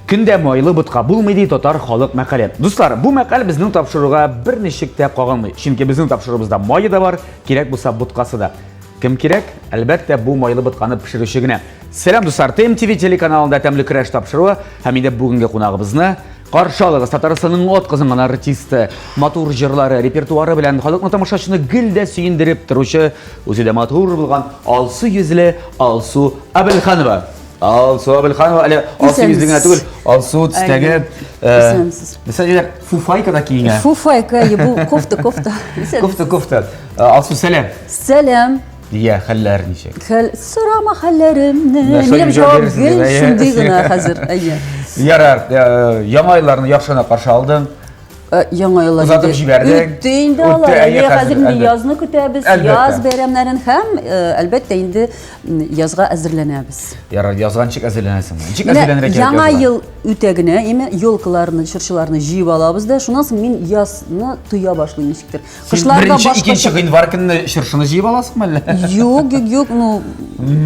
Көндә майлы ботка булмый ди татар халык мәкале. Дуслар, бу мәкаль безнең тапшыруга берничек тә кагылмый. Чөнки безнең тапшыруыбызда мае да бар, кирәк булса боткасы да. Кем кирәк? Әлбәттә, бу майлы ботканы пешерүче генә. Сәлам, дуслар! ТМТВ телеканалында тәмле көрәш тапшыруы һәм инде бүгенге кунагыбызны каршы алыгыз. Татарстанның атказанган артисты, матур җырлары, репертуары белән халыкны тамашачыны гел дә сөендереп торучы, үзе дә матур булган алсу йөзле Алсу Әбелханова. Алсу Әбелханова, әле алсу йөзле генә түгел, алсу төстәге, Исәнмесез. Нәрсә фуфайка да киенгән. Фуфайка, бу кофта, кофта. Кофта, кофта. Алсу, сәлам. Сәлам. Я, хәлләр ничек? Хәл, сорама хәлләремне. Минем җавап гел шундый гына хәзер. Әйе. Ярар, яңа елларны яхшы гына каршы алдың. Яңа еллар озатып җибәрдең. Үтте инде алар. Әйе, хәзер инде язны көтәбез, яз бәйрәмнәрен һәм, әлбәттә, инде язга әзерләнәбез. Ярар, язга ничек әзерләнәсең? Ничек әзерләнергә кирәк? Яңа ел үтә генә, име, елкаларны, чыршыларны җыеп алабыз да, шуннан соң мин язны тоя башлыйм ничектер. Кышларда башка. Беренче, икенче гыйнвар көнне чыршыны җыеп аласыңмы әллә? Юк, юк, юк, ну,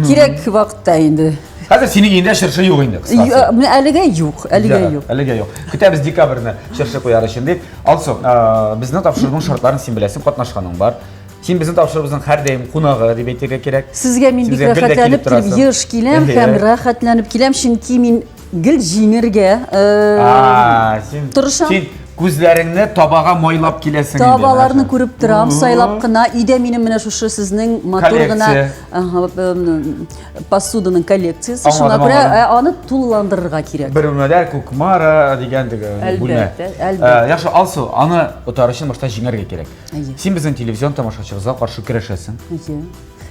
кирәк вакытта инде. Хәзер синең өеңдә чыршы юк инде, кыскасы. Менә әлегә юк, әлегә юк. Әлегә юк. Көтәбез декабрьне чыршы куяр өчен дип. Алсу, безнең тапшыруның шартларын син беләсең, катнашканың бар. Син безнең тапшыруыбызның һәрдаим кунагы дип әйтергә кирәк. Сезгә мин бик рәхәтләнеп килеп, еш киләм һәм рәхәтләнеп киләм, чөнки мин гел җиңергә тырышам. Син күзләреңне табага майлап киләсең инде. Табаларны күреп торам, сайлап кына. Өйдә минем менә шушы сезнең матур гына посуданың коллекциясе. Шуңа күрә аны тулыландырырга кирәк. Бер бүлмәдә Кукмара дигән теге бүлмә. Әлбәттә, әлбәттә. Яхшы, Алсу, аны отар өчен башта җиңәргә кирәк. Син безнең телевизион тамашачыбызга каршы көрәшәсең. Әйе.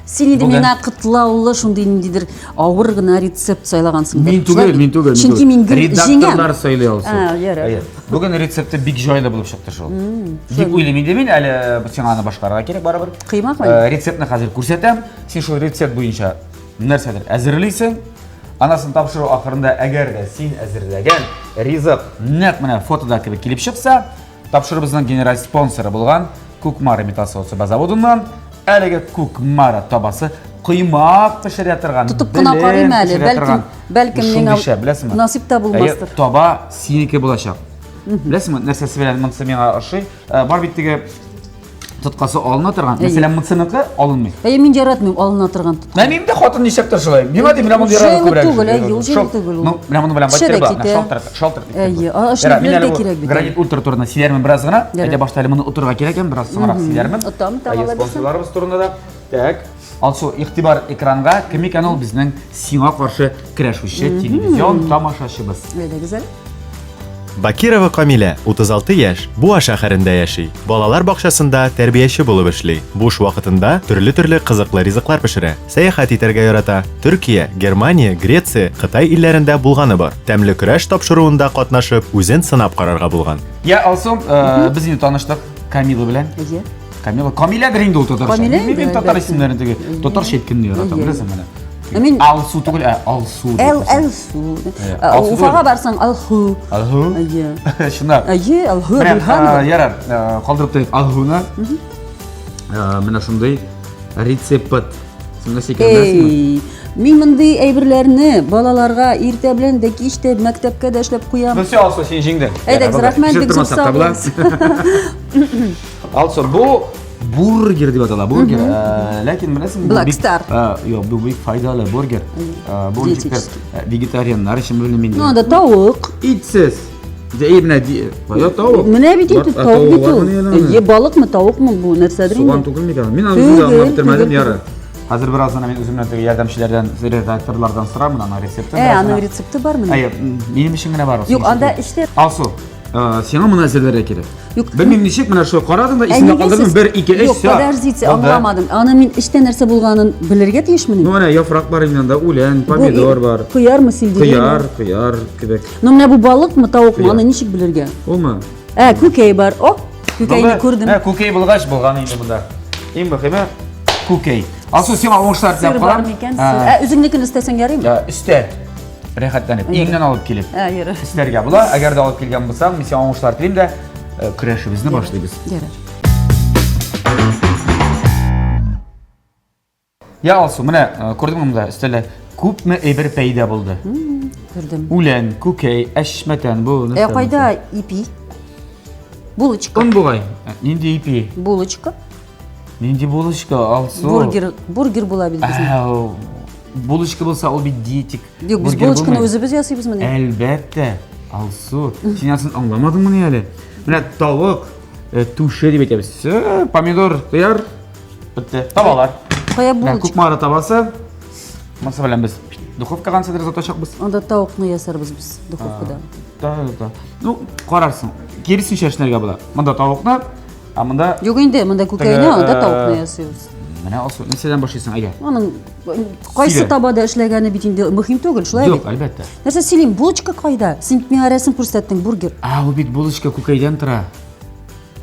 Син инде миңа кытлаулы шундый ниндидер авыр гына рецепт сайлагансың. Мин түгел, мин түгел. Чөнки мин гел җиңәм. Редакторлар сайлый алсын. Ярар. Бүген рецепты бик җайлы булып чыкты шул. Дип уйлыйм инде мин, әле сиңа аны башкарырга кирәк барыбер. Кыймакмы? Рецептны хәзер күрсәтәм. Син шул рецепт буенча нәрсәдер әзерлисең. Анасын тапшыру ахырында әгәр дә син әзерләгән ризык нәкъ менә фотода кебек килеп чыкса, Тапшырубызның генераль спонсоры булган Кукмара металл заводыннан әлеге Кукмара табасы коймак пешерә торган, Тотып кына карыйм әле, бәлкем, бәлкем миңа беләсеңме? Насыйп та булмастыр. Таба синеке булачак. Беләсеңме, нәрсәсе белән монысы миңа ошый? Э, бар бит теге тоткасы алына торган. Мәсәлән, монысыныкы алынмый. Әйе, мин яратмыйм алына торган тотка. Ә минем дә хатын нишләптер шулай. Миңа ди, менә моны яратып күбрәк. Түгел, әйе, ул җиңел түгел ул. Ну, менә моны белән байтыр ба, шалтыр, шалтыр. Әйе, ашны белергә кирәк бит. Гранит ультра турында сөйләрмен бераз гына. Әйдә башта әле моны отырырга кирәк икән, бераз соңрак сөйләрмен. Отам, там алабыз. Спонсорларыбыз турында да. Так. Алсу, игътибар экранга. Кем икән ул безнең сиңа каршы көрәшүче телевизион тамашачыбыз? Әйдәгез әле. Бакирова Камилә, 36 яшь, Буа шәһәрендә яши. Балалар бакчасында тәрбияче булып эшли. Буш вакытында төрле-төрле кызыклы ризыклар пешерә. Сәяхәт итәргә ярата. Төркия, Германия, Греция, Кытай илләрендә булганы бар. Тәмле көрәш тапшыруында катнашып, үзен сынап карарга булган. Я, Алсу, э, без инде таныштык Камила белән. Әйе. Камила, Камиләдер инде ул татарча. Камилә инде, Мин татар әлбәттә. исемнәрен теге татарча әйткәнне яратам, Әйе. беләсең менә. Ә мин- Алсу түгел, ә Алсу. дип Әл, әйтәсең. Әлсу. Әйе. Ә, Алсу Уфага түгел. барсаң, Алху. Алху. Әйе. Чынлап. Әйе, Алху Менә, Әбелханова. э, ярар, э, калдырып торыйк Алхуны. Э, Менә шундый рецепт. Син нәрсә икәнен беләсеңме? Эй, мин мондый әйберләрне балаларга иртә белән дә кич тә мәктәпкә дә эшләп куям. Ну все, Алсу, син җиңдең. Әйдәгез, рәхмәт, бик зур сау булыгыз. Алсу, бу бургер дип атала, бургер. Э, ләкин беләсеңме, Black Star. Э, юк, бу бик файдалы бургер. Э, бу ничектер вегетарианнар өчен белмим инде. Ну, анда тавык. Итсез. Әй, менә кая тавык? Менә бит инде тавык бит ул. Е балыкмы, тавыкмы бу нәрсәдер инде? Суган түгел микән? Мин аны үзем дә аңлап бетермәдем, яры. Хәзер бераз гына мин үземнән теге ярдәмчеләрдән, редакторлардан сорармын аның рецептын. Ә, аның рецепты бармы? Әйе, минем өчен генә бар. Юк, анда эчтә. Алсу, сиңа моны әзерләргә кирәк. Юк. Белмим ничек, менә шул карадың да исеңдә калдырдың. 1 2 3 Юк, подождите, аңламадым. Аны мин эчтә нәрсә булганын белергә тиешмени? Ну, менә яфрак бар инде анда, үлән, помидор бар. Кыярмы, сельдерей? Кыяр, кыяр кебек. Ну, менә бу балыкмы, тавыкмы, аны ничек белергә? Улмы? Ә, күкәй бар. О, күкәйне күрдем. Ә, күкәй булгач булган инде монда. Иң мөһиме күкәй. Алсу, сиңа уңышлар теләп калам. Сыр бар микән? Сыр. Ә, үзеңнекен өстәсәң ярыймы? Өстә. Рәхәтләнеп, өеңнән алып килеп. Ә, ярар. Өстәргә була. Әгәр дә алып килгән булсаң, мин сиңа уңышлар телим дә, э, көрәшебезне башлыйбыз. Ярар. Я, Алсу, менә э, күрдеңме монда өстәлдә күпме әйбер пәйда булды. Күрдем. Үлән, күкәй, әшмәтән бу нәрсә? Ә кайда ипи? Булочка. Он бугай. Нинди ипи? Булочка. Нинди булочка, Алсу? Бургер, бургер була бит безнең. Булочка булса, ул бит диетик. Юк, без булочканы үзебез ясыйбыз менә. Әлбәттә, Алсу. Син асын аңламадыңмыни әле? Менә тавык э, түше дип әйтәбез. Э, помидор, кыяр, бетте. Табалар. Кая булочка? Кукмара табасы. Монысы белән без духовкага нисәдер озатачакбыз. Анда тавыкны ясарбыз без духовкада. Да, да, да. Ну, карарсың. Киресенчә эшләргә була. Монда тавыкны, ә монда Юк инде, монда күкәйне, анда тавыкны ясыйбыз. Менә Алсу, нәрсәдән башлыйсың, әйдә. Аның кайсы табада эшләгәне бит инде мөһим түгел, шулай бит? Юк, әлбәттә. Нәрсә сөйлим, булочка кайда? Син миңа рәсем күрсәттең, бургер. А, ул бит булочка күкәйдән тора.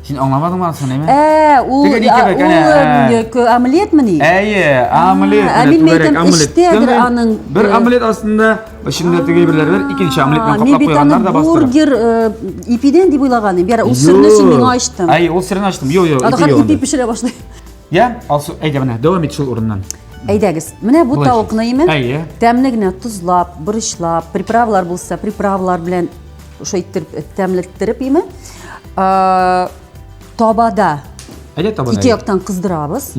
Син аңламадыңмы анысын, әйме? Ә, ул Теге ни кебек, әнә, ул омлетмыни? Әйе, омлет. Ә мин әйтәм, эчтәдер аның. Бер омлет астында эчендә теге әйберләр бар, икенче омлет белән каплап куйганнар да бастырып. Бургер ипидән дип уйлаган идем. Яра, ул сырны син миңа ачтың. Әйе, ул сырны ачтым. Юк, юк, ипи юк. Ипи пешерә башлый. Я, Алсу, әйдә менә, дәвам ит шул урыннан. Әйдәгез. Менә бу тавыкны име? Әйе. Тәмле генә тозлап, борычлап, приправалар булса, приправалар белән шулай иттереп э, тәмлеттереп име табада Әйдә табада. Ике яктан кыздырабыз.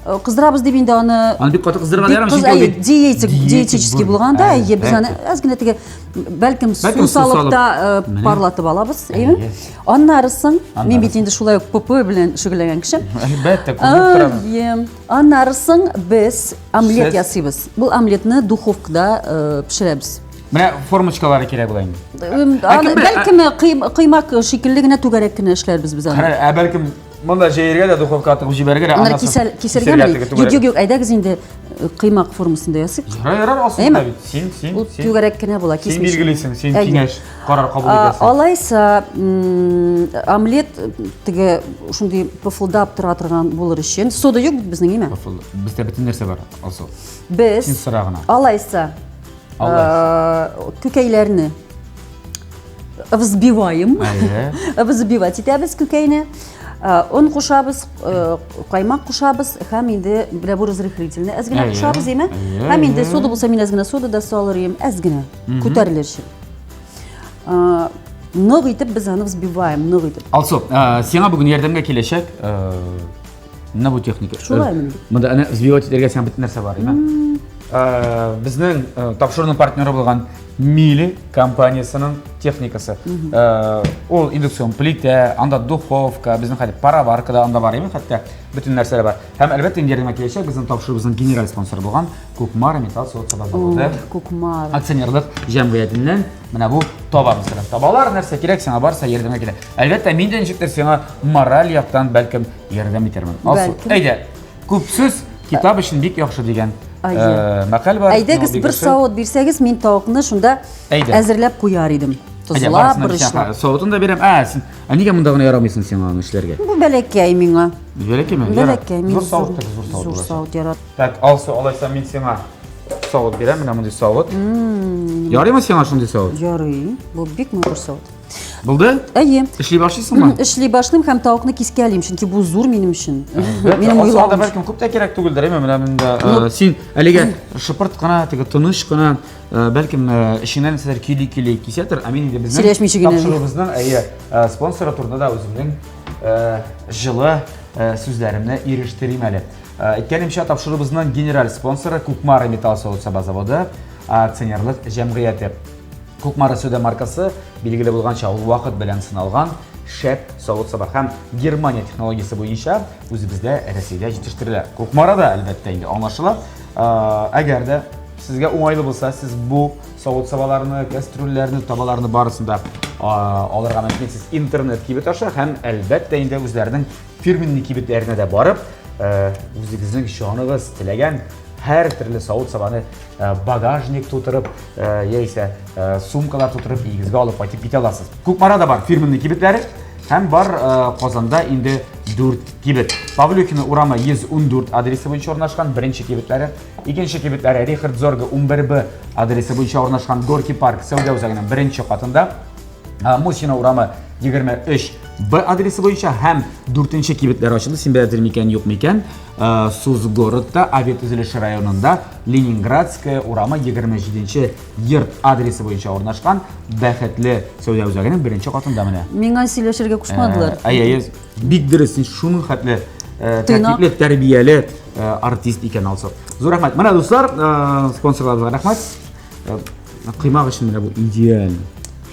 Э, кыздырабыз дип инде аны Аны бик каты кыздырырга ярамый, чөнки ул бит диетик, диетический булганда, әйе, без аны әз генә теге бәлкем су салып та э, парлатып алабыз, әйеме? Аннары соң, мин бит инде шулай ук ПП белән шөгыльләнгән кеше. Әлбәттә, күренеп тора. Әйе. Аннары соң без омлет ясыйбыз. Бу омлетны духовкада пешерәбез. Менә формочкалары кирәк була инде. Аны бәлкем кыймак шикелле генә түгәрәк кенә эшләрбез без аны. Ә бәлкем монда җәергә дә духовкага тыгып җибәрергә дә. Аннары кисәр кисергәме? Юк, юк, юк, әйдәгез инде э, кыймак формасында ясыйк. Ярар, ярар, алсын да бит. Син, син, Ул түгәрәк кенә була, кисмичә. Син билгелисең, син киңәш, карар кабул итәсең. Алайса, омлет теге шундый пыфылдап тора торган булыр өчен сода юк бит безнең, име? Бездә бөтен нәрсә бар, Алсу. Без Син сора гына. Алайса, Күкәйләрне взбиваем. Взбивать итәбез күкәйне. Он кушабыз, каймак кушабыз һәм инде менә бу разрыхлительне әз генә кушабыз, әйме? Һәм инде сода булса, мин әз генә сода да салыр идем, әз генә күтәрелер өчен. Нык итеп без аны взбиваем, нык итеп. Алсу, сиңа бүген ярдәмгә киләчәк Менә бу техника. Шулаймы? Монда әнә взбивать итәргә сиңа бөтен нәрсә бар, әйме? Безнең тапшыруның партнеры булган Мили компаниясенең техникасы. Ул индукцион плитә, анда духовка, безнең хәтта пароварка да анда бар, әйме, хәтта бөтен нәрсәләр бар. Һәм әлбәттә инде ярдәмгә киләчәк безнең тапшыруыбызның генераль спонсоры булган Кукмара металл савыт-саба заводы. Кукмара. Акционерлык җәмгыятеннән менә бу таба мәсәлән. Табалар нәрсә кирәк сиңа барса ярдәмгә килә. Әлбәттә, мин дә ничектер сиңа мораль яктан бәлкем ярдәм итәрмен. Алсу, әйдә, күп сүз китап өчен бик яхшы дигән э, мәкаль бар. Әйдәгез, бер савыт бирсәгез, мин тавыкны шунда әзерләп куяр идем. Тозлап, борычлап. Савытын да бирәм. Ә, син, ә нигә монда гына ярамыйсың сиңа аны эшләргә? Бу бәләкәй миңа. Бәләкәйме? Бәләкәй. Зур савыт, зур савыт. Зур савыт ярат. Так, Алсу, алайса мин сиңа савыт бирәм, менә мондый савыт. Ярыймы сиңа шундый савыт? Ярый. Бу бик матур савыт. Булды? Әйе. Эшли башлыйсыңмы? Эшли башлыйм һәм тавыкны кискәлим, чөнки бу зур минем өчен. Минем уйлавым. Бәлкем күп тә кирәк түгелдер, әйме? Менә монда э, син әлегә шыпырт кына, теге тыныч кына, э, бәлкем э, эшеңнән нәрсәләр көйли-көйли кисәтер, ә мин инде безнең тапшыруыбызның әйе, спонсоры турында да үземнең җылы сүзләремне ирештерим әле. Әйткәнемчә, тапшыруыбызның генераль спонсоры Кукмара металл савыт-саба заводы акционерлык җәмгыяте. Кукмара сәүдә маркасы, билгеле булганча, ул вакыт белән сыналган шәп савыт-саба һәм Германия технологиясе буенча үзебездә Рәсәйдә җитештерелә. Кукмарада, әлбәттә, инде аңлашыла. Әгәр дә сезгә уңайлы булса, сез бу савыт-сабаларны, кәстрүлләрне, табаларны барысын да алырга мөмкинсез интернет кибет аша һәм, әлбәттә, инде үзләренең фирменный кибетләренә дә барып, үзегезнең җаныгыз теләгән һәр төрле савыт-сабаны Э, багажник тутырып э, яисә э, сумкалар тутырып өегезгә алып кайтып китә аласыз. Кукмарада бар фирменный кибетләре һәм бар Казанда инде 4 кибет. Павлюхина урамы 114 адресы буенча урнашкан беренче кибетләре, икенче кибетләре Рихард Зорга 11Б адресы буенча урнашкан Горки парк сәүдә үзәгенең беренче катында. Мусина урамы 23 Б адресы буенча һәм дүртенче кибетләр ачылды. Син беләсең микән, юк микән? Э, Сузгородта, Авиатөзелеш районында, Ленинградская урамы 27 йорт адресы буенча урнашкан Бәхетле сәүдә үзәгенең беренче катында менә. Миңа сөйләшергә кушмадылар. Э, әй, әй, бик дөрес, син шуның хәтле э, тәртипле, тәрбияле артист икән, Алсу. Зур рәхмәт. Менә дуслар, спонсорларыбызга рәхмәт. Кыймак өчен менә бу идеаль.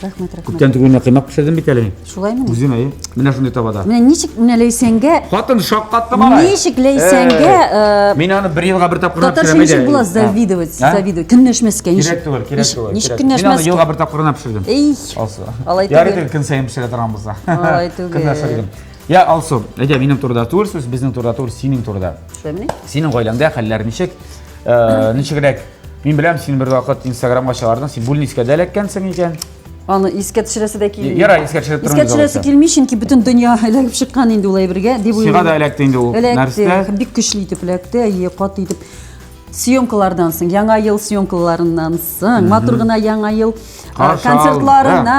Рәхмәт, рәхмәт. Күптән түгел менә кыймак пешердем бит әле. Шулаймыни? Үзем әйе. Менә шундый табада. Менә ничек менә Ләйсәнгә Хатын шаккатты малай. Ничек Ләйсәнгә э, Мин аны бер елга бер тапкыр гына Татарча пешерәм ничек була завидовать, завидовать, көнләшмәскә ничек? Кирәк түгел, кирәк түгел. Ничек көнләшмәскә? Мин аны елга бер тапкыр гына пешердем. Эй. Алсу. Алай түгел. Ярый көн саен пешерә торган булса. Алай түгел. Көнләшер идем. Я, Алсу, әйдә, минем турыда түгел сүз, безнең турыда түгел, синең турыда. Шулаймыни? Синең гаиләңдә хәлләр ничек? Э, ничегрәк? Мин беләм, син бер вакыт Инстаграмга чыгардың, син бүлнискә дә эләккәнсең икән. Аны искә төшерәсе дә килми. Ярар, искә төшереп тормыйбыз. Искә төшерәсе килми, чөнки бөтен дөнья эләгеп чыккан инде ул әйбергә, дип уйлыйм. Сиңа да эләкте инде ул нәрсә. Эләкте, бик көчле итеп эләкте, әйе, каты итеп. Съемкалардан соң, Яңа ел съемкаларыннан соң, матур гына Яңа ел концертларына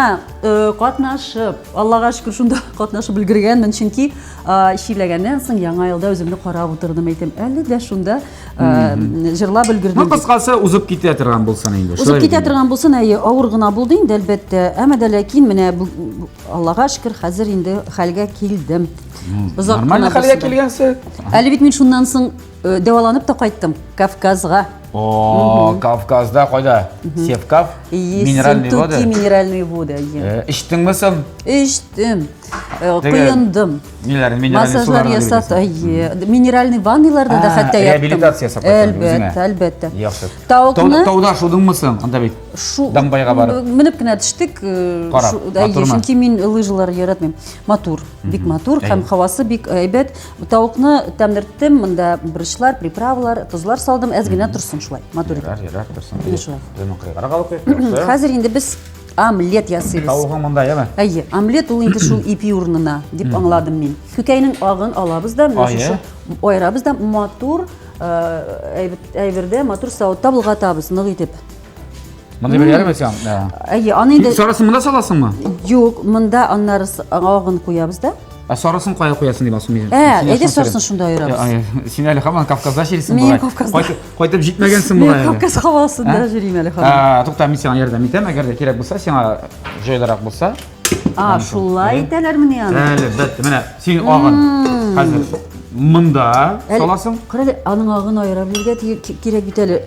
катнашып, Аллага шөкер, шунда катнашып өлгергәнмен, чөнки чирләгәннән соң Яңа елда үземне карап утырдым, әйтәм, әле дә шунда җырлап өлгердем. Ну, кыскасы, узып китә торган булсын инде. Узып китә торган булсын, әйе, авыр гына булды инде, әлбәттә. Әмма дә ләкин менә Аллага шөкер, хәзер инде хәлгә килдем. Озак Нормально хәлгә килгәнсең. Әле бит мин шуннан соң э, дәваланып та кайттым Кавказга. О, Кавказда кайда? Севкав? Минеральные воды. Минеральные воды. Э, эчтеңме соң? Эчтем. Э, коендым. Ниләр, минеральный Массажлар ясат, әйе. Минеральный ванныйларда да хәтта яттым. Реабилитация ясап кайттың үзеңә. Әлбәттә, әлбәттә. Яхшы. Тавыкны Тауда шудыңмы соң? Анда бит. Шу Дамбайга барып. Менеп кенә төштек. Э, Карап, әйе, чөнки мин лыжалар яратмыйм. Матур, бик матур һәм һавасы бик әйбәт. Тавыкны тәмлерттем, монда борычлар, приправалар, тозлар салдым, әз генә торсын шулай. Матур итеп. Ярар, ярар, торсын. Шулай. Безнең кырыйгарак алып куйыйк. Хәзер инде без Омлет ясыйбыз. Тавыгың монда, яме? Әйе, омлет ул инде шул ипи урынына, дип аңладым мин. Күкәйнең агын алабыз да, менә шушы аерабыз да, матур э, әйбердә, матур савытта болгатабыз, нык итеп. Монда бер ярым сиңа. Әйе, аны инде Сарысын монда саласыңмы? Юк, монда аннары агын куябыз да. Ә сарысын кая куясың дип асу мин. Ә, әйдә сарысын шунда аерабыз. Син әле һаман Кавказда йөрисең бугай. Мин Кавказда. Кайтып җитмәгәнсең бугай. Мин Кавказ һавасында йөрим әле һаман. Тукта, мин сиңа ярдәм итәм, әгәр дә кирәк булса, сиңа җайлырак булса. А, шулай итәләрмени аны? Әлбәттә, менә син агын хәзер монда саласың. Кара әле, аның агын аера белергә кирәк бит әле.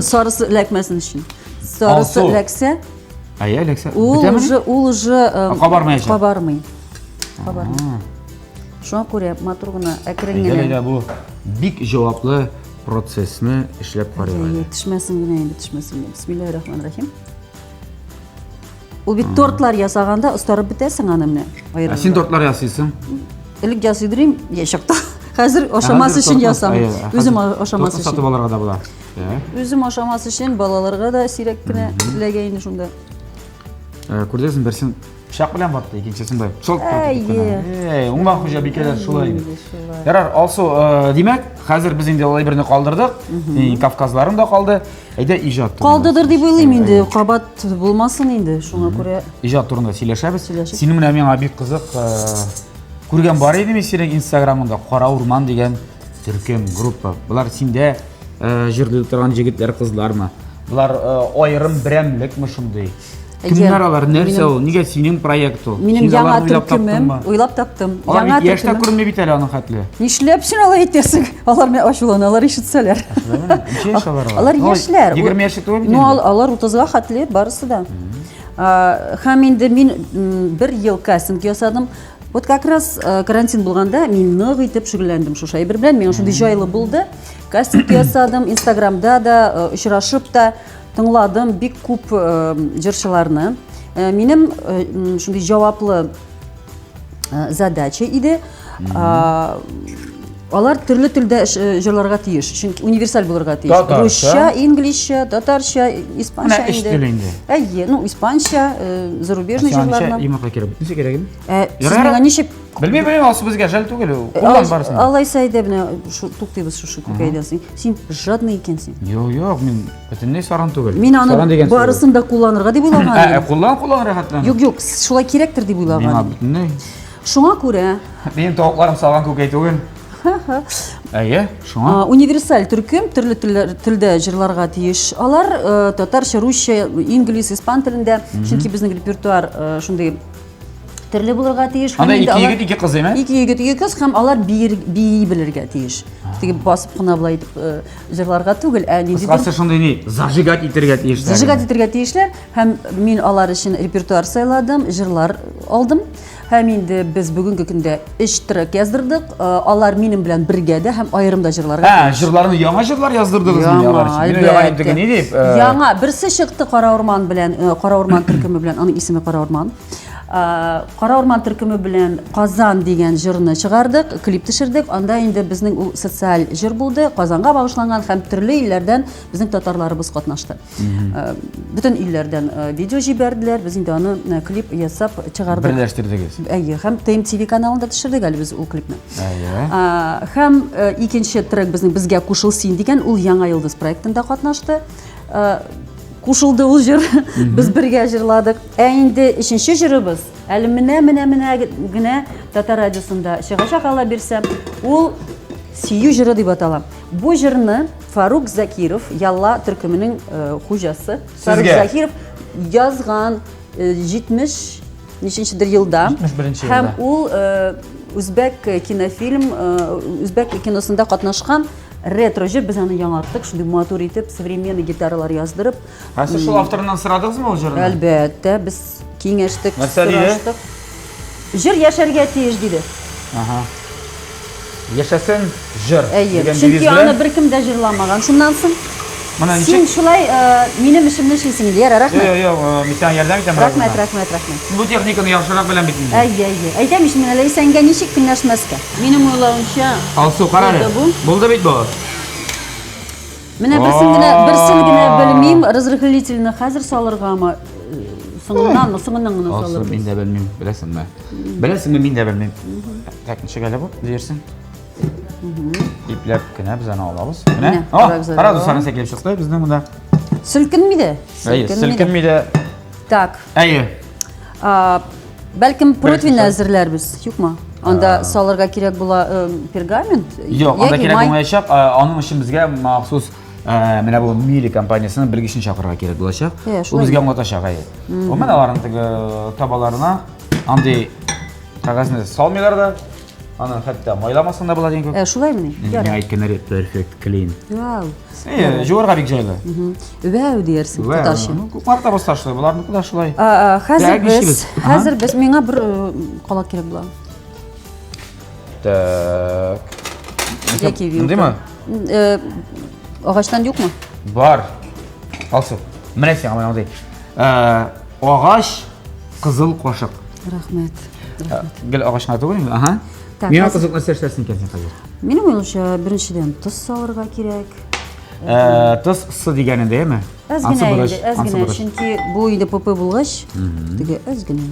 Сарысы эләкмәсен өчен. Сарысы эләксә, Әйе, эләксә. Ул уже, ул уже кабармаячак. Кабармый. Кабармый. Шуңа күрә матур гына, әкрен генә. Әйдә, бу бик җаваплы процессны эшләп карыйк әле. Төшмәсен генә инде, төшмәсен генә. Бисмиллаһир-рахманир-рахим. Ул бит тортлар ясаганда остарып бетәсең аны менә. Ә син тортлар ясыйсың? Элек ясый идем, яшь чакта. Хәзер ашамас өчен ясамыйм. Үзем ашамас өчен. Сатып алырга да була. Үзем ашамас өчен балаларга да сирәк кенә эләгә инде шунда. Э, күрдегезме, берсен пычак белән батты, икенчесен былай шолт Әйе. Эй, уңган хуҗабикәләр шулай инде. Ярар, Алсу, э, димәк, хәзер без инде алай берне калдырдык. Кавказларың да калды. Әйдә иҗат турында. Калдыдыр дип уйлыйм инде, кабат булмасын инде, шуңа күрә. Иҗат турында сөйләшәбез. Синең менә миңа бик кызык, э, күргән бар иде мин синең Инстаграмыңда Кара урман дигән төркем, группа. Болар синдә э, җырлый торган җегетләр, кызлармы? Болар э, аерым берәмлекме шундый? Кемнәр алар? Нәрсә ул? Нигә синең проект ул? Минем яңа төркемем, уйлап таптым. Алар бит яшьтә күренми бит әле аның хәтле. Нишләп син алай әйтәсең? Алар менә ачуланалар ишетсәләр. Ничә яшь алар? Алар яшьләр. 20 яшьлек түгел бит. Ну, алар 30-га хәтле барысы да. Һәм инде мин бер ел кастинг ясадым. Вот как раз э, карантин булганда мин нык итеп шөгыльләндем шушы әйбер белән. Миңа шундый җайлы булды. Кастинг ясадым, Инстаграмда да, э, очрашып та тыңладым бик күп э, җырчыларны. Минем шундый җаваплы задача иде. Алар төрле телдә җырларга тиеш, чөнки универсаль булырга тиеш. Татарча, Русча, инглизчә, татарча, испанча инде. Менә өч тел инде. Әйе, ну испанча, зарубежный җырларны. Йомырка кирәк. Ничек кирәк инде? Ә, сез миңа ничек Белмим, белмим, алсы безгә жәл түгел. Куллан барысын. Алайса әйдә менә туктыйбыз шушы күкәйдән соң. Син жадный икәнсең. Юк, юк, мин бөтенләй саран түгел. Мин аны барысын да кулланырга дип уйлаган идем. Ә, куллан, куллан рәхәтлән. Юк, юк, шулай кирәктер дип уйлаган. Миңа бөтенләй. Шуңа күрә Минем тавыкларым салган күкәй түгел. Әйе, шуңа. Универсаль төркем төрле телдә җырларга тиеш. Алар э, татарча, русча, инглиз, испан телендә. Чөнки безнең репертуар э, шундый төрле булырга тиеш. Анда ике егет, ике кыз, әйме? Ике егет, ике кыз һәм алар биер, бии белергә тиеш. Теге басып кына болай итеп э, җырларга түгел, ә ниндидер... Кыскасы шундый ни, зажигать итәргә тиешләр. Зажигать итәргә тиешләр һәм мин алар өчен репертуар сайладым, җырлар алдым. Һәм инде без бүгенге көндә өч трек яздырдык. Э, алар минем белән бергә дә һәм аерым да җырларга. Ә, җырларны яңа җырлар яздырдыгызмы яңа, алар өчен? Яңа инде ни дип? Э, яңа. Берсе чыкты Кара урман белән, э, Кара урман төркеме белән, аның исеме Кара урман. Кара урман төркеме белән Казан дигән җырны чыгардык, клип төшердек. Анда инде безнең ул социаль җыр булды, Казанга багышланган һәм төрле илләрдән безнең татарларыбыз катнашты. Бөтен илләрдән видео җибәрделәр, без инде аны клип ясап чыгардык. Берләштердегез. Әйе, һәм ТМТВ каналында төшердек әле без ул клипны. Әйе. Һәм икенче трек безнең Безгә кушыл син дигән, ул Яңа йолдыз проектында катнашты. Кушылды ул җыр. Без бергә җырладык. Ә инде өченче җырыбыз әле менә менә менә генә Татар радиосында чыгачак Алла бирсә. Ул Сөю җыры дип атала. Бу җырны Фарук Закиров, Ялла төркеменең э, хуҗасы. Фарук Закиров язган 70 э, ничәнчедер елда. 71 елда. Һәм ул э, үзбәк кинофильм, үзбәк киносында катнашкан ретро җыр без аны яңарттык, шундый матур итеп, современный гитаралар яздырып. Ә сез шул авторыннан сорадыгызмы ул җырны? Әлбәттә, без киңәштек, сораштык. Җыр яшәргә тиеш, диде. Ага. Яшәсен җыр. Әйе, чөнки аны беркем дә җырламаган. Шуннан соң Менә ничек? Син шулай э, минем эшемне эшлисең инде. Ярар, рәхмәт. Юк, юк, э, мин сиңа ярдәм итәм. Рәхмәт, рәхмәт, рәхмәт. Бу техниканы яхшырак беләм бит инде. Әйе, әйе. Әйтәм ич, менә Ләйсәнгә ничек көнләшмәскә? Минем уйлавымча, Алсу, кара әле. Булды бит бу. Менә берсен генә, берсен генә белмим, разрыхлительне хәзер салыргамы? Соңыннанмы? Соңыннан гына салырбыз. Алсу, мин дә белмим, беләсеңме? Беләсеңме, мин дә белмим. Так, ничек әле бу? Диярсең. Ипләп кенә без аны алабыз. Менә. О, кара дуслар, нәрсә килеп чыкты безнең монда. Селкенми дә. Әйе, селкенми дә. Так. Әйе. Бәлкем противень әзерләрбез, юкмы? Анда салырга кирәк була э, пергамент? Юк, анда кирәк булмаячак. Аның өчен безгә махсус э, менә бу Мили компаниясенең белгечен чакырырга кирәк булачак. Ул безгә аңлатачак, әйе. Гомумән аларның теге табаларына андый кәгазьне салмыйлар да, Аны хәтта майламасаң да була дигән кебек. Ә, шулаймыни? Ярар. Миңа әйткәннәре perfect clean. Вау. Э, жуарга бик җайлы. Вау диярсең татарча. Ну, Куплар да баста шулай, боларныкы да шулай. Хәзер без, хәзер без миңа бер э, калак кирәк була. Так. Яки вилка. Мондыймы? Э, агачтан юкмы? Бар. Алсу, менә сиңа менә мондый. Э, агач кызыл кашык. Рәхмәт. Рәхмәт. Гел агач кына түгел инде. Ага. Так, Миңа кызык нәрсә эшләрсең икән син хәзер? Минем уйлавымча, беренчедән тоз салырга кирәк. Э, тоз сы дигәнендә, әйеме? Әз генә инде, әз генә, чөнки бу инде ПП булгач, теге әз генә.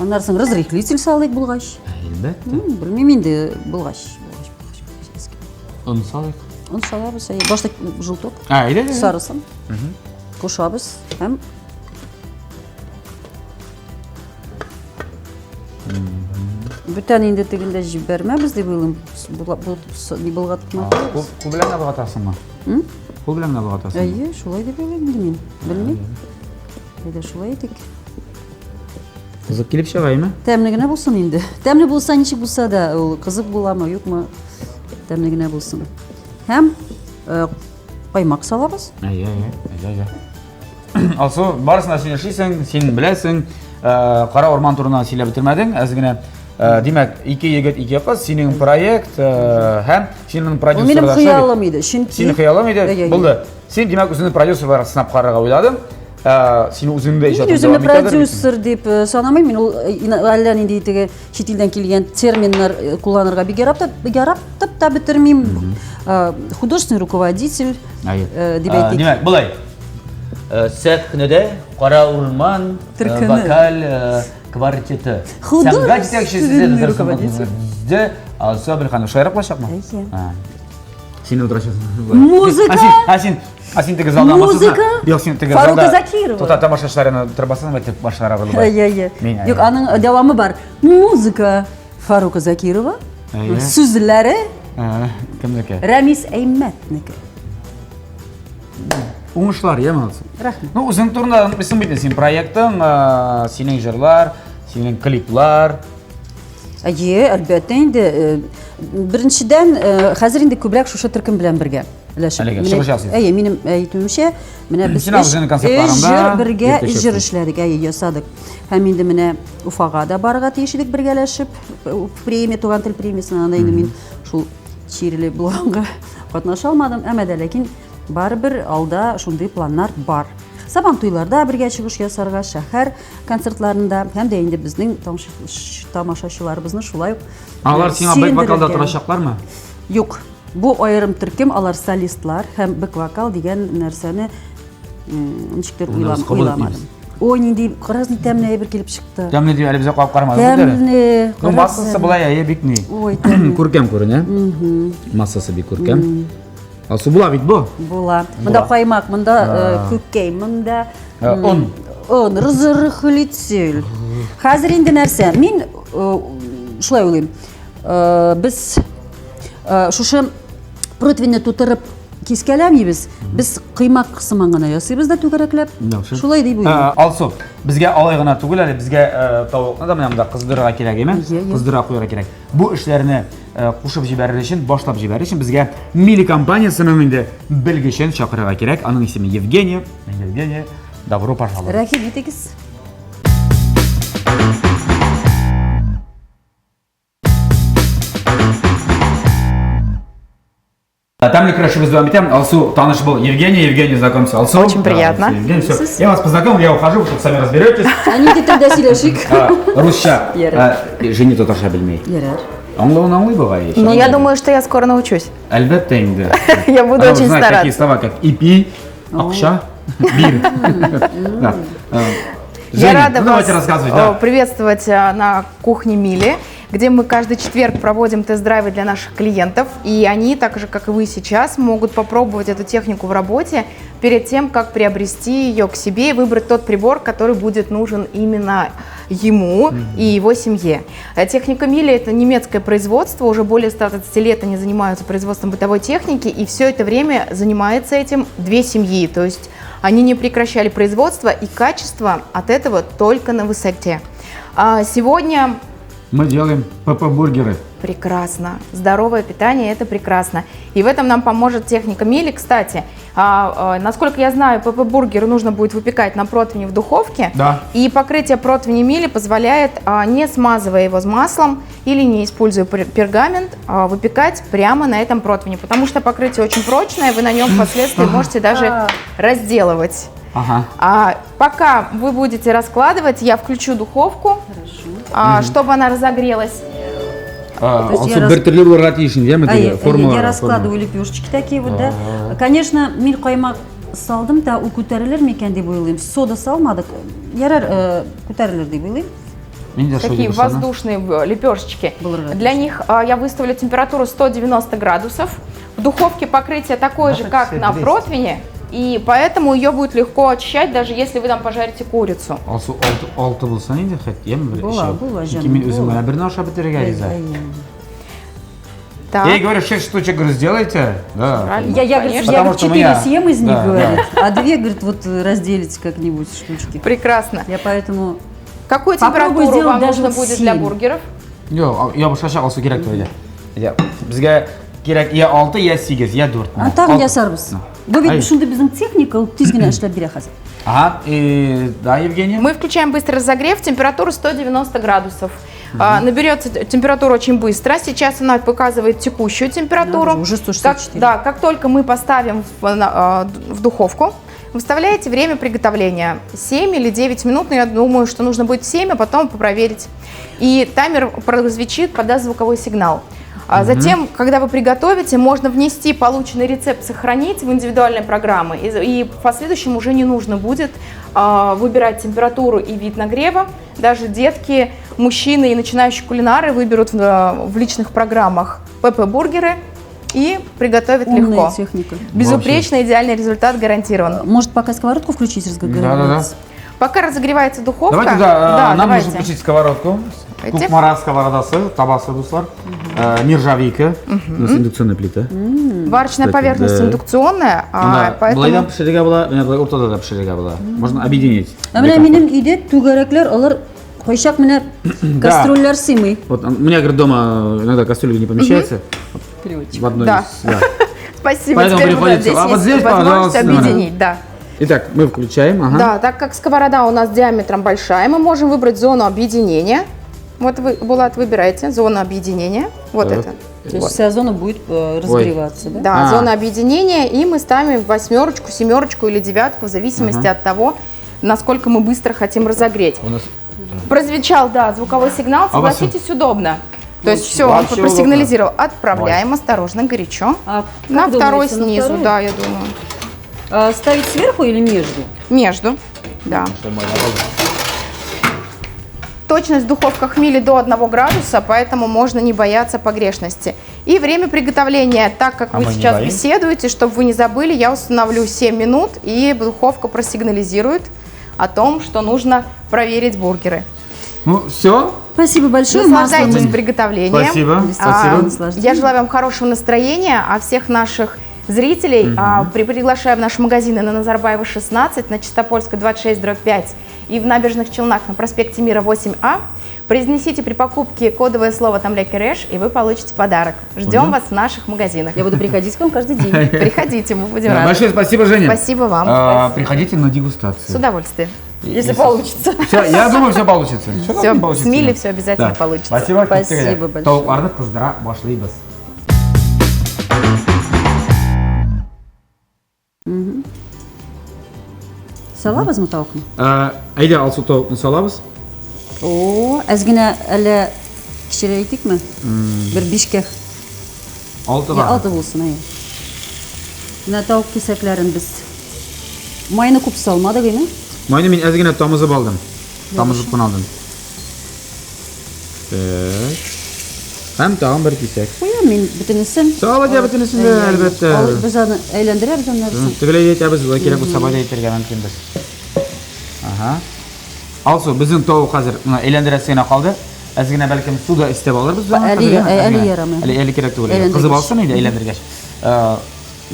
Аннан соң разрыхлитель салыйк булгач. Әлбәттә. Белмим инде булгач, булгач, булгач, әз генә. Он салыйк. Он салабыз, әйе. Башта желток. А, әйдә. Сарысын. Кушабыз һәм Бүтән инде тегендә җибәрмәбез дип уйлыйм. Ни болгатма. Кул белән генә болгатасыңмы? Кул белән генә болгатасыңмы? Әйе, шулай дип уйлыйм, белмим. Белмим. Әйдә шулай итик. Кызык килеп чыга, әйме? Тәмле генә булсын инде. Тәмле булса, ничек булса да, ул кызык буламы, юкмы? Тәмле генә булсын. Һәм э, каймак салабыз. Әйе, әйе, әйе, әйе. Алсу, барысын да син эшлисең, син беләсең. Э, Кара урман турында сөйләп бетермәдең, әз генә. Э, димәк, ике егет, ике кыз, синең проект э, һәм синең продюсер. Минем хыялым иде, чөнки Синең хыялың иде, булды. Син, димәк, үзеңне продюсер буларак сынап карарга уйладың. Син үзең дә иҗатыңны Мин үземне продюсер дип санамыйм. Мин ул әллә нинди теге чит илдән килгән терминнар кулланырга бик яратып та бетермим. Художественный руководитель дип әйтик. Димәк, болай. Сәхнәдә Кара урман вокаль квартеты. Сәнгать җитәкчесе руководитель. Алсу Әбелханова. Шулайрак булачакмы? Әйе. Син утырачаксың. Музыка! Ә син, ә син, ә син теге залда Музыка! Юк, син теге Фарука залда. Закирова. Тута тамашачыларына утырып басасың бит, башлары булып. Әйе, әйе. Мин, Юк, аның дәвамы бар. Музыка Фарука Закирова. Әйе. Сүзләре Кемнеке? Рәмис Әймәтнеке. Уңышлар, яме алсын. Рәхмәт. Ну, үзең турында онытмыйсың бит, син проектың, синең җырлар, синең клиплар. Әйе, әлбәттә инде. Беренчедән, хәзер инде күбрәк шушы төркем белән бергә өләшеп. Әлегә чыгыш ясыйсыз. Әйе, минем әйтүемчә, менә без Син үзеңнең концертларыңда җыр бергә йөртәчәксең. җыр эшләдек, әйе, ясадык. Һәм инде менә Уфага да барырга тиеш идек бергәләшеп, премия, туган тел премиясенә, анда инде мин шул чирле булганга катнаша алмадым, әмма дә ләкин барыбер алда шундый планнар бар. Сабантуйларда бергә чыгыш ясарга, шәһәр концертларында һәм дә инде безнең тамашачыларыбызны шулай ук Алар сиңа бэк-вокалда торачаклармы? Юк. Бу аерым төркем, алар солистлар һәм бэк-вокал дигән нәрсәне ничектер уйламадым. Ой, нинди карагыз, ни тәмле әйбер килеп чыкты. Тәмле дип әле безгә кабып карамадык бит әле. Тәмле. Ну, массасы болай әйе бик ни. Ой, тәмле. Күркәм күренә. Массасы бик күркәм. Алсу була бит бу. Була. Монда каймак, монда күкәй, монда он. Он, разрыхлитель. Хәзер инде нәрсә? Мин шулай уйлыйм. Без шушы противеньне тутырып кискәләмибез. Без кыймак сыман гына ясыйбыз да түгәрәкләп. Шулай дип уйлыйм. Алсу, безгә алай гына түгел әле, безгә тавыкны да менә монда кыздырырга кирәк, әйме? Кыздыра куярга кирәк. Бу эшләрне кушып җибәрер өчен, башлап җибәрер өчен безгә Мили компаниясенең инде белгечен чакырырга кирәк. Аның исеме Евгения. Евгения, добро пожаловать. Рәхим итегез. Тәмле көрәшебез дәвам итә. Алсу, таныш бул. Евгений, Евгений, знакомься. Алсу. Очень приятно. Да, Евгений, все. Я вас познакомил, я ухожу, вы тут сами разберетесь. Ә нинди телдә сөйләшик? Русча. Ярар. Жени татарча белми. Ярар. Аңлавын аңлый бугай. Ну, я думаю, что я скоро научусь. Әлбәттә инде. Я буду Она очень знает стараться. такие слова, как ипи, акча, бир. Да. Я Женя, рада ну, вас давайте рассказывать, да. приветствовать на кухне Мили, где мы каждый четверг проводим тест-драйвы для наших клиентов. И они, так же, как и вы сейчас, могут попробовать эту технику в работе перед тем, как приобрести ее к себе и выбрать тот прибор, который будет нужен именно ему и его семье. Техника Мили — это немецкое производство, уже более 120 лет они занимаются производством бытовой техники, и все это время занимаются этим две семьи, то есть они не прекращали производство, и качество от этого только на высоте. Сегодня мы делаем ПП-бургеры. Прекрасно. Здоровое питание – это прекрасно. И в этом нам поможет техника Мили. Кстати, насколько я знаю, ПП-бургеры нужно будет выпекать на противне в духовке. Да. И покрытие противня Мили позволяет, не смазывая его с маслом или не используя пергамент, выпекать прямо на этом противне. Потому что покрытие очень прочное, вы на нем впоследствии можете даже разделывать. Ага. Пока вы будете раскладывать, я включу духовку, чтобы она разогрелась. Я раскладываю лепешечки такие вот, да. Конечно, мин каймак салдым да, ул күтәрелер микән дип уйлыйм. Сода салмадык. Ярар, күтәрелер дип уйлыйм. Такие воздушные лепешечки. Для них я выставлю температуру 190 градусов. В духовке покрытие такое же, как на противне. И поэтому ее будет легко очищать, даже если вы там пожарите курицу. Алсу, алты булса инде хәт, яме бер Була, эше. була, Чөнки җаным, мин үзем була. генә берне ашап бетерергә риза. Так. Я ей говорю, 6 штучек, говорю, сделайте. Да. Правильно. Я, говорит, Конечно. я, Потому говорит, что у 4 меня- съем из них, Да, говорит, а 2, говорит, вот разделите как-нибудь штучки. Прекрасно. Я поэтому... Какую Попробуй температуру сделать вам даже нужно вот будет для 7. бургеров? Юк, ябышачак Алсу кирәк түгел. Я, безгә кирәк я 6, я 8, я 4. А тагын ясарбыз. Бу бит Ай. шундый безнең техника, ул тиз генә эшләп бирә хәзер. Ага, и, да, Евгения? Мы включаем быстрый разогрев, температура 190 градусов. Наберется температура очень быстро. Сейчас она показывает текущую температуру. Да, уже 164. Как только мы поставим в духовку, выставляете время приготовления 7 или 9 минут, но я думаю, что нужно будет 7, а потом проверить. И таймер прозвучит, подаст звуковой сигнал. Затем, когда вы приготовите, можно внести полученный рецепт, сохранить в индивидуальные программы. И в последующем уже не нужно будет выбирать температуру и вид нагрева. Даже детки, мужчины и начинающие кулинары выберут в личных программах ПП-бургеры. и приготовит Умная легко. техника. Безупречный идеальный результат гарантирован. Может, пока сковородку включить, разогревается? Да-да-да. Пока разогревается духовка. Давайте, да, да нам давайте. нужно включить сковородку. Давайте. Кукмара сковородасы, табасы, дуслар. Нержавейка. У нас индукционная плита. Варочная Кстати, поверхность да. индукционная, а, поэтому... Былай да пешерергә була, менә болай уртада да пешерергә була. Можно объединить. Ә менә минем өйдә түгәрәкләр, алар кайчак менә кастрюльләр сыймый. Вот у меня, говорит, дома иногда кастрюля не помещается. Переводчик. В одной Да. из- да. Спасибо, Поэтому теперь вот, да, приходится- здесь а вот есть здесь, возможность пожалуйста. объединить, да. Итак, мы включаем. Ага. Да, так как сковорода у нас диаметром большая, мы можем выбрать зону объединения. Вот вы, Булат, выбирайте зону объединения. Вот Так. это. То есть вся зона будет разогреваться, да? Да, А. зона объединения, и мы ставим восьмерочку, семерочку или девятку, в зависимости от того, насколько мы быстро хотим разогреть. У нас Прозвучал, да, звуковой сигнал, А у вас согласитесь, удобно. То есть все, он Вообще удобно. просигнализировал. Отправляем осторожно, горячо. А как На второй думаете, на снизу, вторую? да, я думаю. А ставить сверху или между? Между, да. Точность в духовках Мили до 1 градуса, поэтому можно не бояться погрешности. И время приготовления, так как А вы мы не сейчас боимся? беседуете, чтобы вы не забыли, я установлю 7 минут, и духовка просигнализирует о том, что нужно проверить бургеры. Ну, все. Спасибо большое. Масло Наслаждайтесь мы- приготовлением. Спасибо. А, Спасибо. Я желаю вам хорошего настроения, а всех наших зрителей приглашаю в наши магазины на Назарбаева 16, на Чистопольской 26/5 и в Набережных Челнах на проспекте Мира 8А. Произнесите при покупке кодовое слово «Тамля Кереш», и вы получите подарок. Ждем вас в наших магазинах. Я буду приходить к вам каждый день. Приходите, мы будем Да, рады. Большое спасибо, Женя. Спасибо вам. А, Приходите на дегустацию. С удовольствием. Если получится. Все, я думаю, все получится. Что там Всё, не получится? с Мили всё обязательно Да. получится. Спасибо, Спасибо большое. Тавыкларны кыздыра башлыйбыз. Салабызмы тавыкны? Әйдә, Алсу тавыкны салабыз. О, әз генә әллә кечерәйтикме? Бер бишкә. Алтыга. Я, алты булсын, әйе. Менә тавык кисәкләрен без майны күп салмадык, әйме? Майны мин әз генә тамызып алдым. Тамызып кына алдым. Так. Һәм тагын бер кисәк. Куям мин бөтенесен. Сал әйдә бөтенесен дә, әлбәттә. Ал, без аны әйләндерәбез аннан соң. Тегеләй әйтәбез, болай кирәк булса болай әйтергә мөмкинбез. Ага. Алсу, безнең тавык хәзер менә әйләндерәсе генә калды. Әз генә бәлкем су да өстәп алырбыз. Әле, әле ярамый. Әле, әле кирәк түгел. Кызып алсын инде әйләндергәч.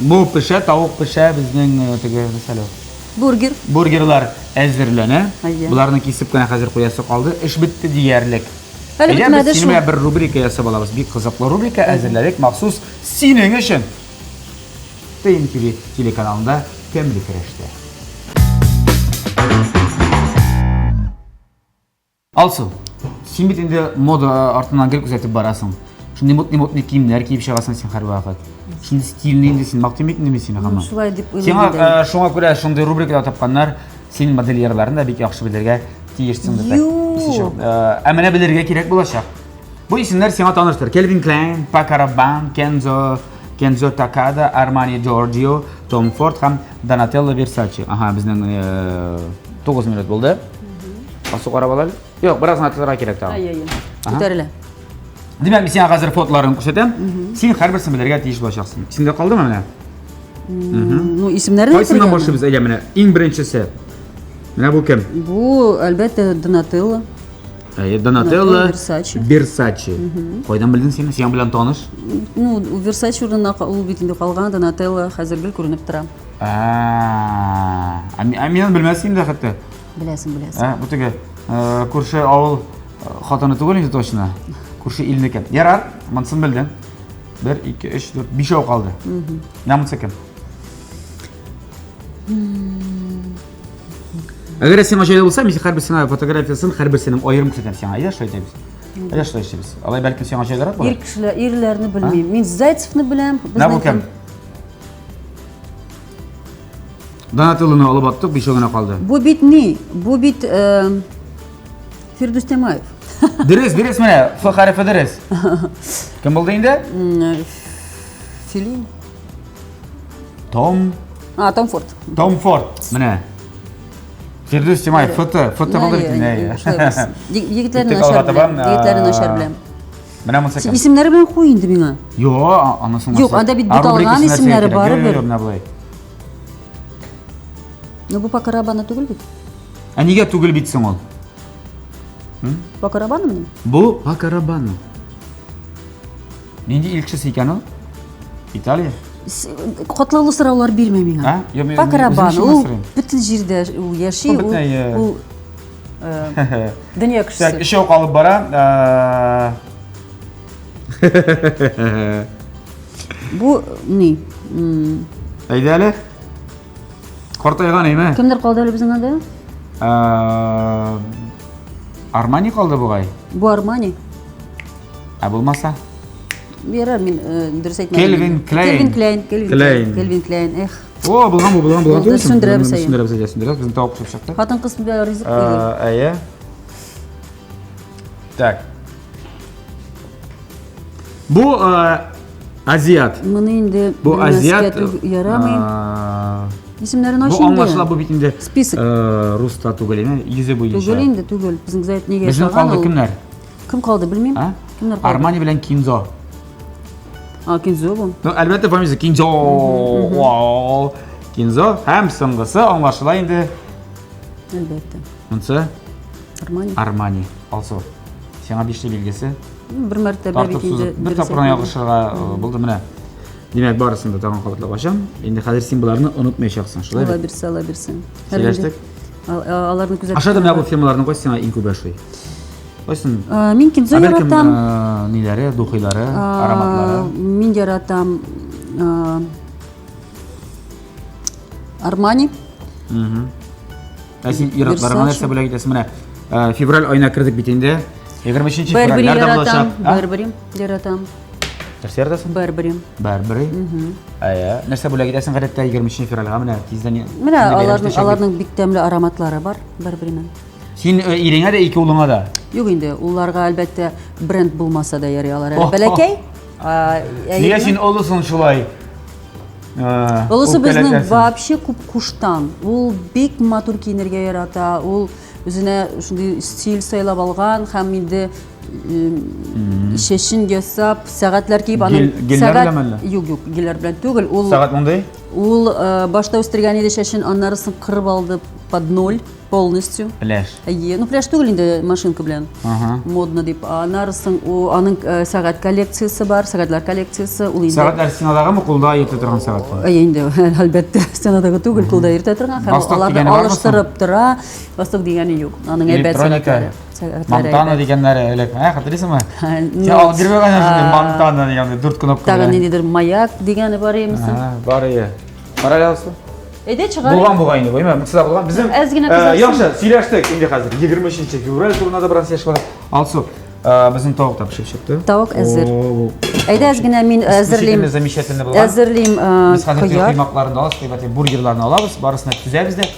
Бу пешә, тавык пешә безнең теге нәрсәләр. Бургер. Бургерлар әзерләнә. Боларны кисеп кенә хәзер куясы калды. Эш бетте диярлек. Әле Әйдә, бетмәде без шул. синең белән бер рубрика ясап алабыз. Бик кызыклы рубрика әзерләдек махсус синең өчен. ТНТВ телеканалында Тәмле көрәштә. Алсу, син бит инде мода артыннан гел күзәтеп барасың. Шундый модный-модный киемнәр киеп чыгасың син һәрвакыт. Шундый стильный инде син, мактыйм бит инде мин сине һаман. Шулай дип уйлыйм Сиңа инде. шуңа күрә шундый рубрикалар тапканнар, син модельерларны да бик яхшы белергә тиешсең дип. Юк. Ә менә белергә кирәк булачак. Бу исемнәр сиңа таныштыр. Calvin Klein, Paco Rabanne, Kenzo, Kenzo Takada, Armani Giorgio, Tom Ford һәм Donatella Versace. Ага, безнең 9 минут булды. Алсу карап ал әле. Юк, бераз гына тотарга кирәк тагын. Ай, ай, ай. Күтәрелә. Димәк, мин сиңа хәзер фотоларын күрсәтәм. Син һәрберсен белергә тиеш булачаксың. Исеңдә калдымы менә? Ну, исемнәрен Кайсыннан әйтергәме? башлыйбыз? Әйдә, менә иң беренчесе. Менә бу кем? Бу, әлбәттә, Донателло. Әйе, Донателло. Версаче. Версаче. Кайдан белдең син? Синең белән таныш? Ну, Версаче урынына ул бит инде калган, Донателло хәзер гел күренеп тора. А, ә мин белмәс инде хәтта. Беләсең, беләсең. Ә, бу теге күрше авыл хатыны түгел инде точно. Күрше илнеке. Ярар, монысын белдем. 1, 2, 3, 4, 5 калды. Менә монысы кем? Әгәр сиңа җайлы булса, мин һәрберсенә фотографиясын, һәрберсенең аерым күрсәтәм сиңа. Әйдә, шулай итәбез. Әйдә, шулай эшлибез. Алай бәлкем сиңа җайлырак булыр. Ир кешеләр, ирләрне белмим. Мин Зайцевны беләм. Менә бу кем? Донателлоны алып аттык, бишәү генә калды. Бу бит ни? Бу бит Фирдүс Тямаев. Дөрес, дөрес менә, Ф хәрефе дөрес. Кем булды инде? Филин. Том. А, Том Форд. Том Форд. Менә. Фирдүс Тямаев, ФТ, ФТ булды бит инде. Егетләрне начар беләм. Егетләрне начар беләм. Менә монысы кем? Исемнәре белән куй инде миңа. Юк, анысын Юк, анда бит буталган исемнәре барыбер. Юк, менә болай. Ну бу по карабану түгел бит. Ә нигә түгел бит соң ул? По карабану мени? Бу по карабану. Нинди ил кешесе икән ул? Италия? Катлаулы сораулар бирмә миңа. А? Юк, мин По үзем карабану. өчен Ул сорыйм. бөтен җирдә ул яши, Ул ул бөтен, э, ул э, дөнья Так, кешесе. өчәү калып бара. Э, Бу ни? М, Әйдә әле. Картайган әйме? Кемнәр калды әле безнең анда? Э, Армани калды бугай. Бу Армани. Ә булмаса? Ярар, мин э, дөрес әйтмәдем. Кельвин Клейн. Кельвин Клейн, Кельвин Клейн. Клейн. Кельвин Клейн, эх. О, булган бу, булган, булган. Булды, сүндерәбез, әйе. Сүндерәбез, әйе, сүндерәбез. Безнең тавык пешеп чыкты. Хатын-кыз белән ризык түгел. Э, Әйе. Так. Бу э, азиат. Моны инде Бу белмәскә азиат. түг- ярамый. э, Исемнәрен Бу ач инде. аңлашыла бу бит инде. Список. э, Руста түгел, әйе, йөзе буенча. Түгел инде, түгел. Безнең зәйт нигә Безнең ясаган калды ул? кемнәр? Кем калды, белмим. А? Кемнәр калды? Армани белән Кинзо. А, Кинзо бу. Ну, әлбәттә, фамилиясе Кинзо. Вау. Кинзо һәм соңгысы аңлашыла инде. Әлбәттә. Монысы Армани. Армани. Алсу. Сиңа бишле билгесе. Бер мәртәбә Тартып бит инде. сузып, бер дөрес тапкыр гына әйтмәдем. ялгышырга э, булды менә. Димәк, барысын да тагын кабатлап ачам. Инде хәзер син боларны онытмаячаксың, шулай Алла бит? бирсә, Алла бирсен. Сөйләштек? Аларны күзәтеп. Аша да менә бу фирмаларның кайсы сиңа иң күп ошый? Кайсын? Э, Мин кинзо Ә бәлкем, яратам. э, ниләре, духилары, Э, ароматлары. Мин яратам э, Армани. Ә син ир-атларга Versace. нәрсә бүләк итәсең? Менә э, февраль аена кердек бит инде. 23 Burberry февральләр дә яратам. булачак. А? Burberry яратам. Нәрсә яратасың? Burberry. Burberry. Әйе. Нәрсә бүләк итәсең гадәттә 23 февральгә менә тиздән. Менә инде бәйрәм аларның итәчәк бит. аларның бик тәмле ароматлары бар Burberry'нең. Син э, иреңә дә, ике улыңа да. Юк инде, улларга әлбәттә бренд булмаса да ярый алар әле О, бәләкәй. А, ә Нигә иренең- син олысың шулай? Э, Олысы безнең үпкәләтәсең? вообще күп куштан. Ул бик матур киенергә ярата. Ул үзенә шундый стиль сайлап алган һәм инде чәчен ясап, сәгатьләр киеп аның Гел- гелләр белән әллә? Юк, юк, гелләр белән түгел. Ул Сәгать мондый? ул э, башта үстергән иде чәчен, аннары соң кырып алды под ноль полностью. Пляж. Әйе, ну пляж түгел инде машинка белән. Ага. Модно дип. Аннары соң ул аның э, сәгать коллекциясе бар, сәгатьләр коллекциясе. Ул инде Сәгатьләр стенадагымы, кулда йөртә торган сәгать? Әйе инде, әлбәттә, стенадагы түгел, кулда йөртә торган һәм Восток аларны дигәне бармы соң? алыштырып тора. Восток дигәне юк. Аның әйбәт Электроника. сәгатьләре. Сәгатьләре Монтана әйбәт. дигәннәре элек. Ә, хәтерлисеңме? Ну, Син алып бирмәгән шундый а, Монтана дигән дүрт кнопка. Тагын белән. ниндидер маяк дигәне бар имесе. А, бар ие. Бар әле Алсу. Әйдә чыгар. Булган бугай инде, буймы? Монысы да булган. Безнең Әз генә э, кызарсын. Яхшы, сөйләштек инде хәзер. 23 февраль турында да бераз сөйләшеп алыйк. Алсу, э, безнең тавык та пешеп чыкты. Тавык әзер. О, Әйдә әз генә мин әзерлим. Исключительно замечательно булган. Әзерлим э, Без хәзер кыяр. коймакларын да алабыз, кыйбатлы бургерларны алабыз, барысын да төзәбез дә.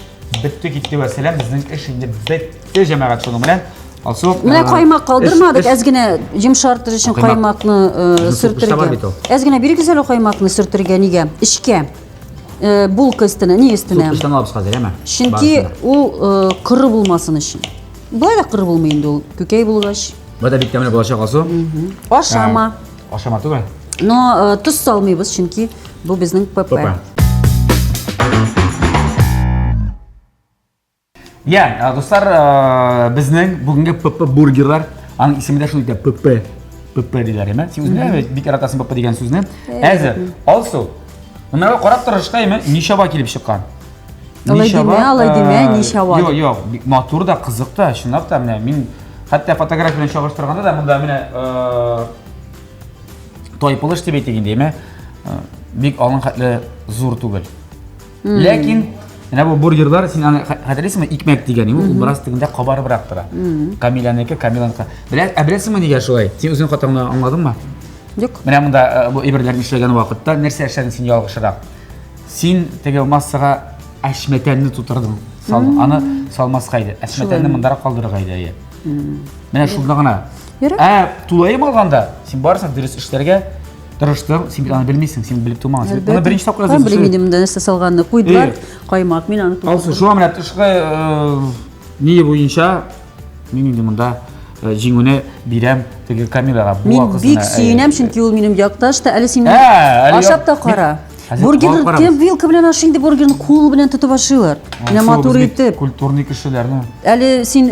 Бетте китте вә сәлам, безнең эш инде бетте җәмәгать шуның белән. Алсу, Менә э, каймак калдырмадык, эш- әз генә йомшартыр өчен Каймак. каймакны э, Безнең суыткычта бар бит сөртергә. ул. Әз генә бирегез әле каймакны сөртергә нигә? Эчкә. Э, Булка өстенә, ни өстенә? Суыткычтан алабыз хәзер, әмма. Чөнки ул э, коры булмасын өчен. Болай да коры булмый инде ул, күкәй булгач. Бу да бик тәмле булачак, Алсу. Ашама. Ашама түгел. Но э, тоз салмыйбыз, чөнки бу безнең ПП. ПП. Я, э, дуслар, э, безнең бүгенге ПП бургерлар, аның исеме дә шул итә, ПП. ПП диләр, әйме? Син үзең дә бик яратасың ПП дигән сүзне. Әзер. Алсу, моннарга карап торышка, әйме, ничава килеп чыккан. Алай Ничава, димә, алай димә, э, ничава Юк, дип. юк, бик матур да, кызык та, чынлап та менә мин хәтта фотография белән чагыштырганда да монда менә э, тайпылыш дип әйтик инде, әйме? Э, Бик алың хәтле зур түгел. Ләкин менә бу бургерлар, син аны хәтерлисеңме, икмәк дигән, ул бераз тегендә кабарыбрак тора. Камиләнеке, Камиланыкы. Белә, ә беләсеңме нигә шулай? Син үзең хатаңны аңладыңмы? Юк. Менә монда э, бу әйберләрне эшләгән вакытта нәрсә эшләдең син ялгышрак? Син теге массага әшмәтәнне тутырдың. Салдың. Аны салмаска иде. Әшмәтәнне мондарак калдырырга иде. әйе. Менә шунда гына. Ярар. Ә тулаем алганда син барысын дөрес эшләргә тырыштың. Син бит аны белмисең, син белеп тумагансың. Син Моны беренче тапкыр Каян белим әзерлисең. инде монда нәрсә салганны. Куйдылар Э. каймак, мин аны Алсу, шуңа менә тышкы э, ни буенча мин инде монда Җиңүне бирәм теге Камилага. Мин бик сөенәм, чөнки ул минем якташ та. Әле син ашап та кара. Бургер кем вилка белән ашый инде, бургерны кул белән тотып ашыйлар. Менә матур итеп. Культурный кешеләрне. Әле син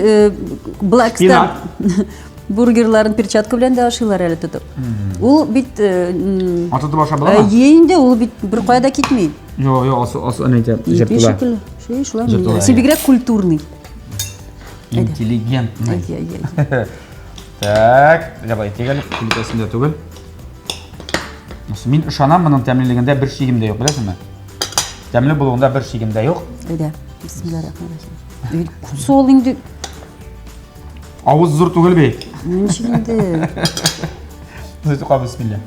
Black Star бургерларын перчатка белән дә ашыйлар әле тотып. Ул бит А тотып ашап буламы? Әйе инде, ул бит бер кая да китми. Юк, юк, асы асы әйтә, җеп тула. Шулай, шулай. Син бигрәк культурный. Интеллигентный. Так, давай итик әле, плитәсендә түгел. Мин ышанам, моның тәмлелегендә бер шигем дә юк, беләсеңме? Тәмле булуында бер шигем дә юк. Әйдә, бисмиллаһир-рахманир-рахим. Сол инде. Авыз зур түгел бит. Ничек инде? Зөтү бисмилла.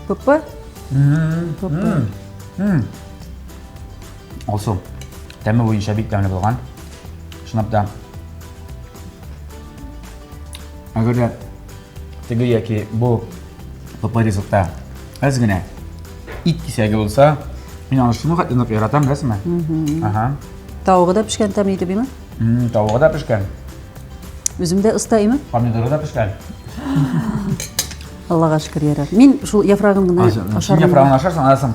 ПП? ПП. Алсу, тәме буенча бик тәмле булган. Чынлап та. Әгәр дә теге яки бу ПП ризыкта әз генә ит кисәге булса, мин аны шуны хәтле нык яратам, беләсеңме? Ага. Тавыгы да пешкән тәмле итеп, име? Тавыгы да пешкән. Үзем дә оста, име? Помидоры да пешкән. Аллага шөкер, ярар. Мин шул яфрагын гына ашармын. Син яфрагын ашарсың, аннан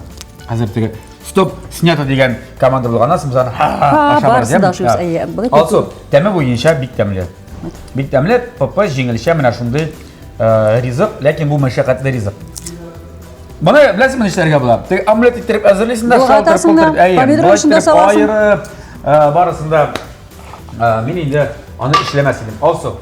хәзер теге стоп, снято дигән команда булганнан соң без аны ха ашабыз. Да ашыйбыз, әйе. Алсу, тәме буенча бик тәмле. Бик тәмле, ПП җиңелчә менә шундый э, ризык, ләкин бу мәшәкатьле ризык. Моны беләсеңме нишләргә була? Теге омлет иттереп әзерлисең дә, шалтырып кылдырып, әйе, помидор эчендә саласың. Аерып, э, барысын да э, мин инде аны эшләмәс идем. Алсу,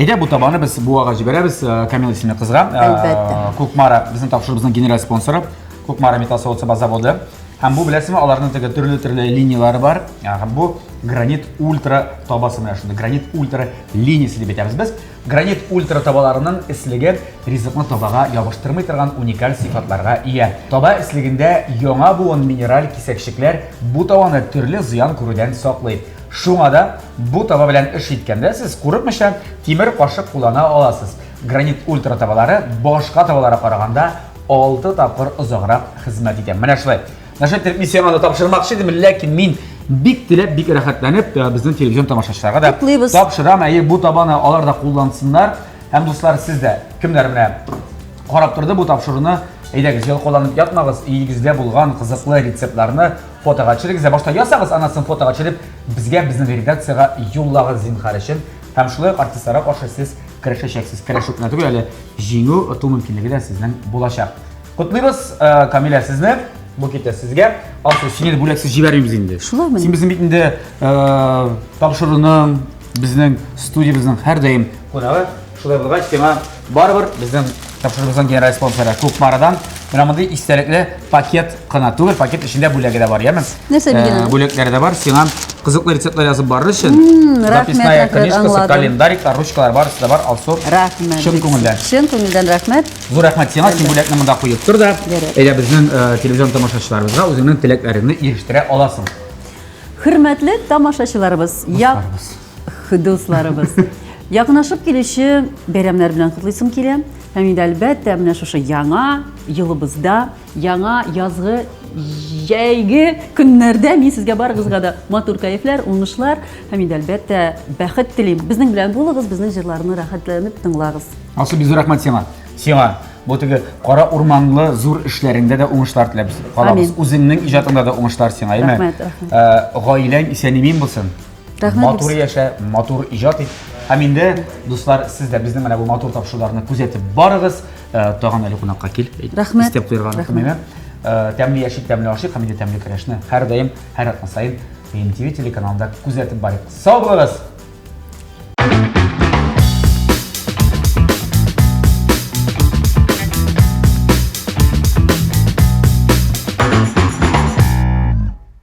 Әйдә, бу табаны без Буага җибәрәбез, э, Камила исемле кызга. Э, Әлбәттә. Кукмара безнең тапшыруыбызның генераль спонсоры. Кукмара металл савыт-саба заводы. Һәм бу беләсезме, аларның теге төрле-төрле линияләре бар. Э, һәм бу гранит ультра табасы менә шундый гранит ультра линиясе дип әйтәбез без. Гранит ультра табаларының эслеге ризыкны табага ябыштырмый торган уникаль сыйфатларга ия. Таба эслегендә яңа буын минераль кисәкчекләр бу табаны төрле зыян күрүдән саклый. Шуңа да бу таба белән эш иткәндә сез курыкмыйча тимер кашык куллана аласыз. Гранит ультра табалары башка табаларга караганда 6 тапкыр озаграк хезмәт итә. Менә шулай. Менә шулай итеп мин сиңа аны тапшырмакчы идем, ләкин мин бик теләп, бик рәхәтләнеп э, безнең телевизион тамашачыларга да Котлыйбыз. тапшырам. Әйе, бу табаны алар да куллансыннар. Һәм дуслар, сез дә кемнәр менә карап торды бу тапшыруны, әйдәгез, ялкауланып ятмагыз, өегездә булган кызыклы рецептларны фотога төшерегез дә башта ясагыз, аннан соң фотога төшереп, безгә, безнең редакциягә юллагыз зинһар өчен. Һәм шулай ук артистларга каршы сез көрәшәчәксез. Көрәшү кенә түгел, әле җиңү оту мөмкинлеге дә сезнең булачак. Котлыйбыз, э, Камилә, сезне. Бу китә сезгә. Алсу, сине дә бүләксез җибәрмибез инде. Шулаймыни? Син безнең бит инде э, тапшыруның, безнең студиябезнең һәрдаим кунагы. Шулай булгач, сиңа барыбер безнең тапшыруыбызның генераль спонсоры Кукмарадан менә мондый истәлекле пакет кына түгел, пакет эчендә бүләге дә бар, яме? Нәрсә дигән э, ул? Бүләкләре дә бар. Сиңа кызыклы рецептлар язып барыр өчен. Рәхмәт, Записная книжкасы, календарик, ручкалар барысы да бар. Алсу. Рәхмәт. Чын күңелдән. Чын күңелдән рәхмәт. Зур рәхмәт сиңа, син бүләкне монда куеп тор да. Әйдә безнең э, телевизион тамашачыларыбызга үзеңнең теләкләреңне ирештерә аласың. Хөрмәтле тамашачыларыбыз, Дусларыбыз. Дусларыбыз. Якынлашып килүче бәйрәмнәр белән котлыйсым килә. Һәм инде әлбәттә, менә шушы яңа елыбызда, яңа язгы җәйге көннәрдә мин сезгә барыгызга да матур кәефләр, уңышлар һәм инде әлбәттә бәхет телим. Безнең белән булыгыз, безнең җырларны рәхәтләнеп тыңлагыз. Алсу, бик зур рәхмәт сиңа. Сиңа бу теге кара урманлы зур эшләреңдә дә уңышлар теләп калабыз. Үзеңнең иҗатыңда да уңышлар сиңа, әйме? Рәхмәт, рәхмәт. Э, гаиләң исән-имин булсын. Рәхмәт. Матур яшә, матур иҗат ит. Һәм инде, дуслар, сез дә безнең менә бу матур тапшыруларны күзәтеп барыгыз. Э, тагын әле кунакка кил. Рәхмәт. Истәп куярга онытмыйм. Э, тәмле яшик, тәмле ашыйк һәм инде тәмле көрәшне һәрдаим, һәр атна саен BMTV телеканалында күзәтеп барыйк. Сау булыгыз!